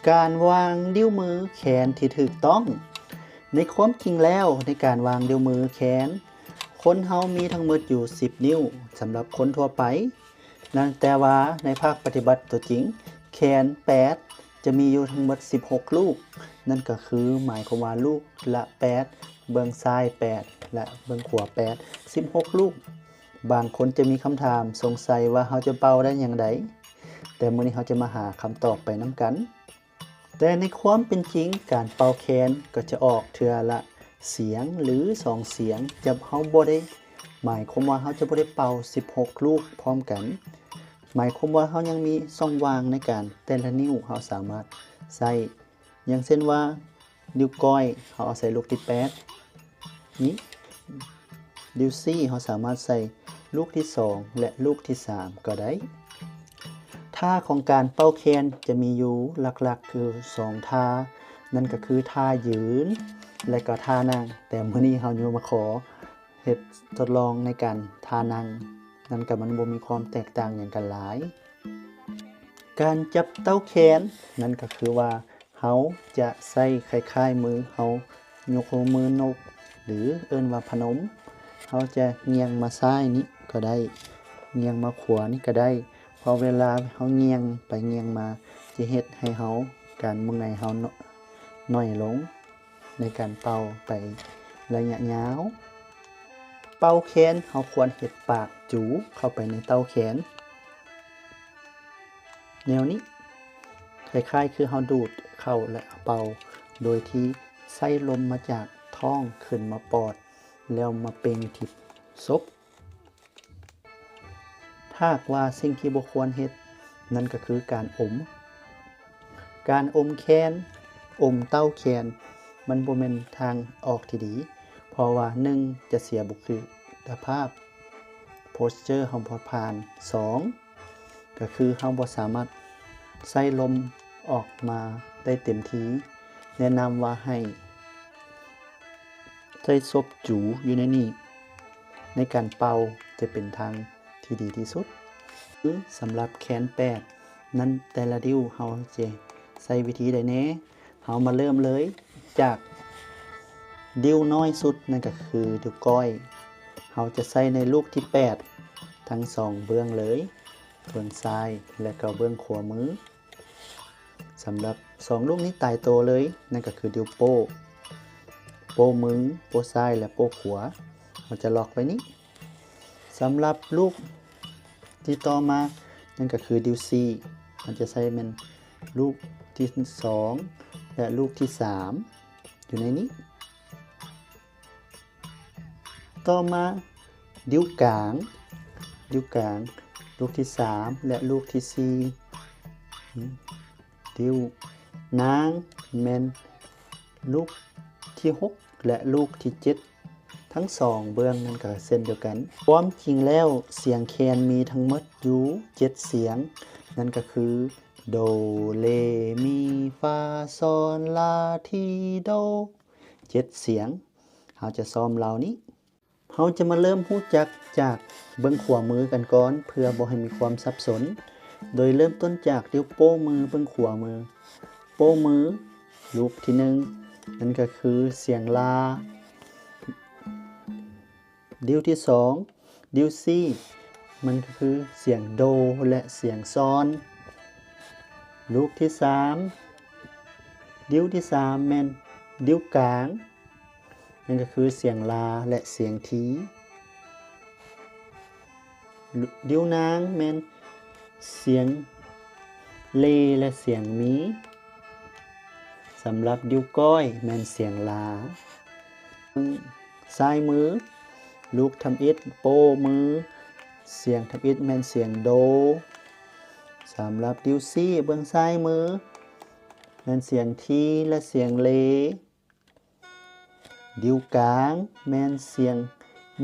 ການວາງນິ້ວມືແຂນທີ່ຖືກຕ້ອງ. ໃນຄວາມຈິງແລ້ວ, ໃນການວາງນິ້ວມືແຂນ, ຄົນເຮົາມີທັງໝົດຢູ່ສິບນິ້ວ. ສຳລັບຄົນທົ່ວໄປ, ນັ້ນແຕ່ວ່າໃນພາກປະຕິບັດຕົວຈິງ, ແຂນແປດຈະມີຢູ່ທັງໝົດສິບຫົກລູກ. ນັ້ນກໍຄືໝາຍຄວາມວ່າລູກລະແປດ, ເບື້ອງຊ້າຍແປດ ແລະ ເບື້ອງຂວາແປດ, ສິບຫົກລູກ. ບາງຄົນຈະມີຄຳຖາມສົງໄສວ່າເຮົາຈະເປົ່າໄດ້ຢ່າງໃດ, ແຕ່ມື້ນີ້ເຮົາຈະມາຫາຄຳຕອບໄປນຳກັນ. ແຕ່ໃນຄວາມເປັນຈິງ, ການເປົ່າແຄນກໍຈະອອກເທື່ອລະສຽງ ຫຼື ສອງສຽງ. ຈະ, ເຮົາບໍ່ໄດ້, ໝາຍຄວາມວ່າເຮົາຈະບໍ່ໄດ້ເປົ່າສິບຫົກລູກພ້ອມກັນ. ໝາຍຄວາມວ່າເຮົາຍັງມີຊ່ອງວ່າງໃນການ, ແຕ່ລະນິ້ວເຮົາສາມາດໃຊ້, ຢ່າງເຊັ່ນວ່າ ນິ້ວກ້ອຍ ເຮົາເອົາໃສ່ລູກທີແປດນີ້, ນິ້ວຊີ້ ເຮົາສາມາດໃສ່ລູກທີສອງ ແລະ ລູກທີສາມກໍໄດ້. ທ່າຂອງການເປົ່າແຄນຈະມີຢູ່ຫຼັກໆຄືສອງທ່າ, ນັ້ນກໍຄືທ່າຢືນ ແລະກໍທ່ານັ່ງ. ແຕ່ມື້ນີ້ເຮົາຍັງມາຂໍເຮັດທົດລອງໃນການທ່ານັ່ງ, ນັ້ນກໍມັນບໍ່ມີຄວາມແຕກຕ່າງຫຍັງກັນຫຼາຍ. ການຈັບເຕົ້າແຂນ, ນັ້ນກໍຄືວ່າ ເຮົາຈະໃຊ້ຄ້າຍໆມືເຮົາຍົກມືນົກ ຫຼື ເອີ້ນວ່າພະນົມ. ເຮົາຈະງ່ຽງມາຊ້າຍນີ້ກໍໄດ້, ງ່ຽງມາຂວານີ້ກໍໄດ້, ເພາະເວລາເຮົາງ່ຽງໄປງ່ຽງມາ ຈະເຮັດໃຫ້ເຮົາ, ການເມື່ອຍເຮົາໜ- ໜ້ອຍລົງໃນການເປົ່າໄປໄລຍະຍາວ. ເປົ່າແຄນ, ເຮົາຄວນເຮັດປາກຈູເຂົ້າໄປໃນເຕົ້າແຂນ ແນວນີ້, ຄ້າຍໆຄືເຮົາດູດເຂົ້າ ແລະ ເປົ່າ, ໂດຍທີ່ໃຊ້ລົມມາຈາກທ້ອງຂຶ້ນມາປອດ ແລ້ວມາເປັ່ງທີ່ສົບ. ຖ້າຫາກວ່າສິ່ງທີ່ບໍ່ຄວນເຮັດ, ນັ້ນກໍຄືການອົມ. ການອົມແຄນ, ອົມເຕົ້າແຂນ, ມັນບໍ່ແມ່ນທາງອອກທີ່ດີ, ເພາະວ່າ ໜຶ່ງ ຈະເສຍບຸຄລິກະພາບ, posture ເຮົາບໍ່ຜ່ານ, ສອງ ກໍຄືເຮົາບໍ່ສາມາດໃຊ້ລົມອອກມາໄດ້ເຕັມທີ່. ແນະນຳວ່າໃຫ້ໃຊ້ສົບຈູຢູ່ໃນນີ້, ໃນການເປົ່າຈະເປັນທາງທີ່ດີທີ່ສຸດ. ຄືສຳລັບແຄນແປດນັ້ນ, ແຕ່ລະນິ້ວເຮົາຈະໃຊ້ວິທີໃດແດ່? ເຮົາມາເລີ່ມເລີຍຈາກນິ້ວນ້ອຍສຸດ, ນັ້ນກໍຄືນິ້ວກ້ອຍ. ເຮົາຈະໃຊ້ໃນລູກທີແປດທັງສອງເບື້ອງເລີຍ, ເບື້ອງຊ້າຍ ແລະ ກໍເບື້ອງຂວາມື. ສຳລັບສອງລູກນີ້ຕາຍໂຕເລີຍ, ນັ້ນກໍຄືນິ້ວໂປ້, ໂປ້ມື, ໂປ້ຊ້າຍ ແລະ ໂປ້ຂວາ. ເຮົາຈະລັອກໄວ້ນີ້. ສຳລັບລູກທີ່ຕໍ່ມາ, ນັ້ນກໍຄືນິ້ວຊີ້. ເຮົາຈະໃຊ້ແມ່ນລູກທີສອງ ແລະ ລູກທີສາມ ຢູ່ໃນນີ້. ຕໍ່ມາ ນິ້ວກາງ, ນິ້ວກາງ, ລູກທີສາມ ແລະ ລູກທີສີ່. ນິ້ວນາງແມ່ນລູກທີຫົກ ແລະ ລູກທີເຈັດ. ທັງສອງເບື້ອງນັ້ນກໍເຊັ່ນດຽວກັນ. ຄວາມຈິງແລ້ວສຽງແຄນມີທັງໝົດຢູ່ເຈັດສຽງ, ນັ້ນກໍຄື ໂດ ເລ ມີ ຟາ ຊອນ ລາ ທີ ໂດ, ເຈັດສຽງ. ເຮົາຈະຊ້ອມເຫຼົ່ານີ້. ເຮົາຈະມາເລີ່ມຮູ້ຈັກຈາກເບື້ອງຂວາມືກັນກ່ອນ ເພື່ອບໍ່ໃຫ້ມີຄວາມສັບສົນ, ໂດຍເລີ່ມຕົ້ນຈາກນິ້ວໂປ້ມືເບື້ອງຂວາມື. ໂປ້ມື ລູກທີໜຶ່ງ ນັ້ນກໍຄືສຽງ ລາ. ນິ້ວທີສອງ ນິ້ວຊີ້ ມັນກໍຄືສຽງ ໂດ ແລະ ສຽງ ຊອນ. ລູກທີສາມ ນິ້ວທີສາມແມ່ນນິ້ວກາງ, ນັ້ນກໍຄືສຽງ ລາ ແລະ ສຽງ ທີ. ນິ້ວນາງແມ່ນສຽງ ເລ ແລະ ສຽງ ມີ. ສຳລັບນິ້ວກ້ອຍແມ່ນສຽງ ລາ. ຊ້າຍມື ລູກທຳອິດ ໂປ້ມື, ສຽງທຳອິດແມ່ນສຽງ ໂດ. ສຳລັບນິ້ວຊີ້ເບື້ອງຊ້າຍມື ແມ່ນສຽງ ທີ ແລະ ສຽງ ເລ. ນິ້ວກາງແມ່ນສຽງ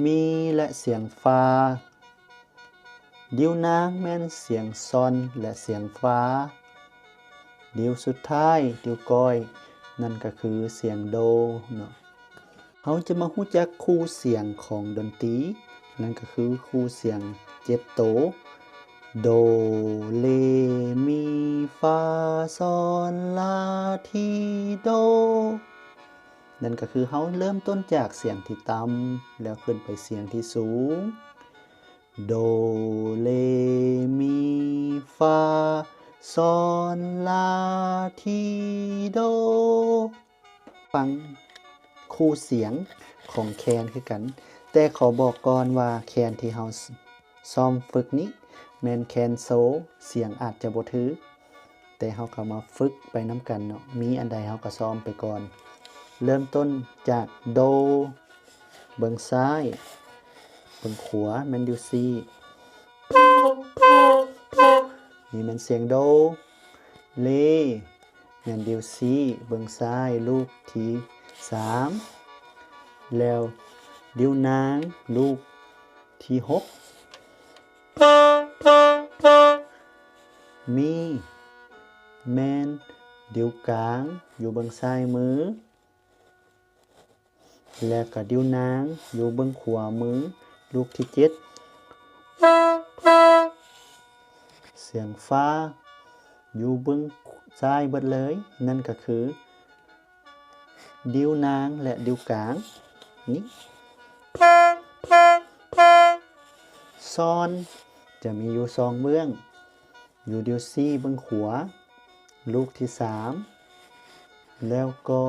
ມີ ແລະ ສຽງ ຟາ. ນິ້ວນາງແມ່ນສຽງ ຊອນ ແລະ ສຽງ ຟາ. ນິ້ວສຸດທ້າຍ ນິ້ວກ້ອຍ ນັ້ນກໍຄືສຽງ ໂດ ເນາະ. ເຮົາຈະມາຮູ້ຈັກຄູ່ສຽງຂອງດົນຕີ, ນັ້ນກໍຄືຄູ່ສຽງເຈັດໂຕ. ໂດ ເລ ມີ ຟາ ຊອນ ລາ ທີ ໂດ. ນັ້ນກໍຄືເຮົາເລີ່ມຕົ້ນຈາກສຽງທີ່ຕ່ຳ ແລ້ວຂຶ້ນໄປສຽງທີ່ສູງ. ໂດ ເລ ມີ ຟາ ຊອນ ລາ ທີ ໂດ. ຟັງຄູ່ສຽງຂອງແຄນຄືກັນ, ແຕ່ຂໍບອກກ່ອນວ່າແຄນທີ່ເຮົາ ຊ- ຊ້ອມຝຶກນີ້ແມ່ນແຄນໂຊ, ສຽງອາດຈະບໍ່ຖືກ, ແຕ່ເຮົາກໍມາຝຶກໄປນຳກັນເນາະ, ມີອັນໃດເຮົາກໍຊ້ອມໄປກ່ອນ. ເລີ່ມຕົ້ນຈາກໂດ ເບິ່ງຊ້າຍ, ເບິ່ງຂວາແມ່ນດິວຊີ, ນີ້ແມ່ນສຽງໂດ. ເລ ແມ່ນດິວຊີເບິ່ງຊ້າຍລູກທີສາມ ແລ້ວດິວນາງລູກທີຫົກ. ມີ ແມ່ນດິວກາງຢູ່ເບິ່ງຊ້າຍມື ແລ້ວກໍດິວນາງຢູ່ເບື້ອງຂວາມື ລູກທີເຈັດ. ສຽງຟາຢູ່ເບື້ອງຊ້າຍເບິດເລີຍ, ນັ້ນກໍຄືດິວນາງ ແລະ ດິວກາງ. ນີ້ ຊອນ ຈະມີຢູ່ສອງເບື້ອງ, ຢູ່ດິວຊີເບື້ອງຂວາ ລູກທີສາມ ແລ້ວກໍ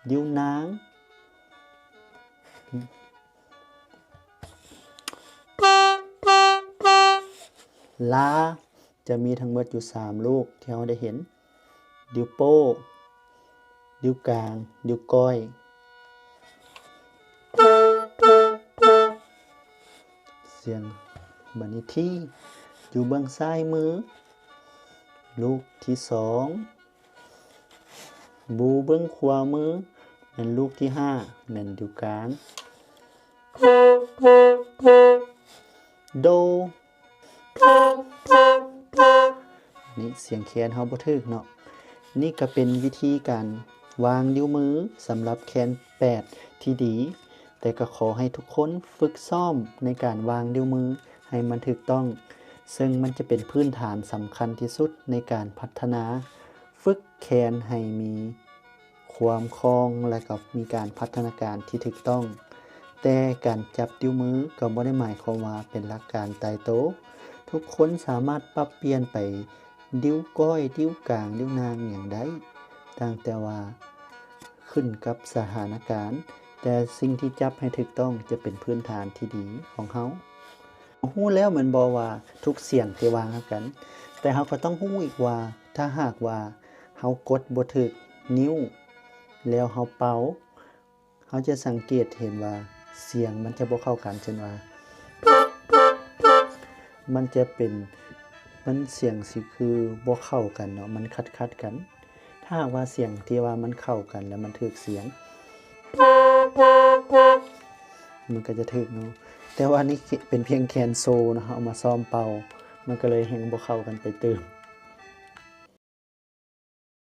ດິວນາງ. ລາ ຈະມີທັງໝົດຢູ່ສາມລູກທີ່ເຮົາໄດ້ເຫັນ, ດິວໂປ້, ດິວກາງ, ດິວກ້ອຍ. ສຽງບາດນີ້ທີ ຢູ່ເບື້ອງຊ້າຍມື ລູກທີສອງ. ບູເບື້ອງຂວາມື ແມ່ນລູກທີຫ້າ ແມ່ນດິວກາງ. ໂດ ນີ້ສຽງແຄນເຮົາບໍ່ຖືກເນາະ. ນີ້ກໍເປັນວິທີການວາງນິ້ວມືສຳລັບແຄນແປດທີ່ດີ, ແຕ່ກໍຂໍໃຫ້ທຸກຄົນຝຶກຊ້ອມໃນການວາງນິ້ວມືໃຫ້ມັນຖືກຕ້ອງ, ເຊິ່ງມັນຈະເປັນພື້ນຖານສຳຄັນທີ່ສຸດໃນການພັດທະນາ ຝຶກແຄນໃຫ້ມີຄວາມຄ່ອງ ແລະ ກໍມີການພັດທະນາການທີ່ຖືກຕ້ອງ. ແຕ່ການຈັບນິ້ວມືກໍບໍ່ໄດ້ໝາຍຄວາມວ່າເປັນຫຼັກການຕາຍໂຕ. ທຸກຄົນສາມາດປັບປ່ຽນໄປ ດິ້ວກ້ອຍ, ດິ້ວກາງ, ດິ້ວນາງຫຍັງໄດ້, ຕ່າງແຕ່ວ່າຂຶ້ນກັບສະຖານະການ, ແຕ່ສິ່ງທີ່ຈັບໃຫ້ຖືກຕ້ອງຈະເປັນພື້ນຖານທີ່ດີຂອງເຮົາ. ຮູ້ແລ້ວແມ່ນບໍ່ວ່າທຸກສຽງທີ່ວາງນຳກັນ? ແຕ່ເຮົາກໍຕ້ອງຮູ້ອີກວ່າ ຖ້າຫາກວ່າເຮົາກົດບໍ່ຖືກນິ້ວ ແລ້ວເຮົາເປົ່າ, ເຮົາຈະສັງເກດເຫັນວ່າສຽງມັນຈະບໍ່ເຂົ້າກັນ, ເຊັ່ນວ່າ ມັນຈະເປັນ, ມັນສຽງຊິຄືບໍ່ເຂົ້າກັນເນາະ, ມັນຂັດໆກັນ. ຖ້າຫາກວ່າສຽງທີ່ວ່າມັນເຂົ້າກັນ ແລ້ວມັນຖືກສຽງ ມັນກໍຈະຖືກເນາະ. ແຕ່ວ່ານີ້ເປັນພຽງແຄນໂຊເນາະ, ເຮົາເອົາມາຊ້ອມເປົ່າ ມັນກໍເລີຍແຮ່ງບໍ່ເຂົ້າກັນໄປຕື່ມ.